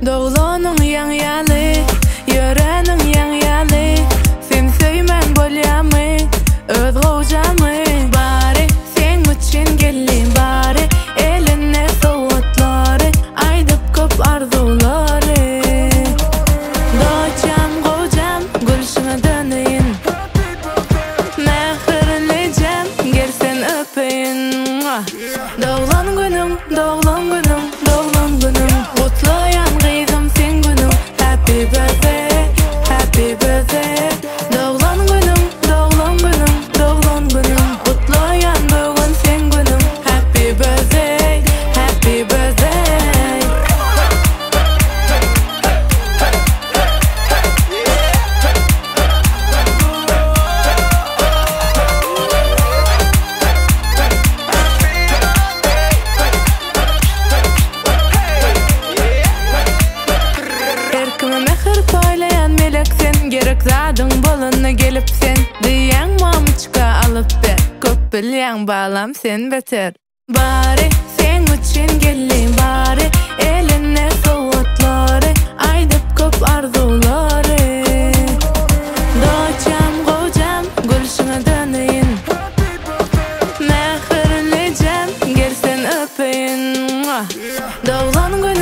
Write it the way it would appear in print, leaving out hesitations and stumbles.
Doglanyň ýaňy ýaly, ýöräniň ýaňy ýaly, Sen söýmän bolýamy öz gowjamy? Bary seň üçin geldi bary, Elinde sowgatlary, aýdyp köp arzuwlary. Doçam gowjam gülşüňe döneýin, Mähirlijem gel sen öpeýin. Doglan günüň, doglan günüň, doglan günüň Gutlaýan gyzym seň günüň Happy birthday, happy birthday Doglan günüň, doglan günüň, doglan günüň Gutlaýan bu gün seň günüň Happy birthday, happy birthday. Her kime mähir paýlaýan melek sen Gerek zadyň bolanda gelip sen Diýýäň mamyçka alyp ber Köp bilýäň balam sen beter. Bary seň üçin geldi bary Elinde sowgatlary Aýdyp köp arzuwlary Doçam gowjam gülşüňe döneýin Mähirlijem gel sen öpeýin Doglan gün.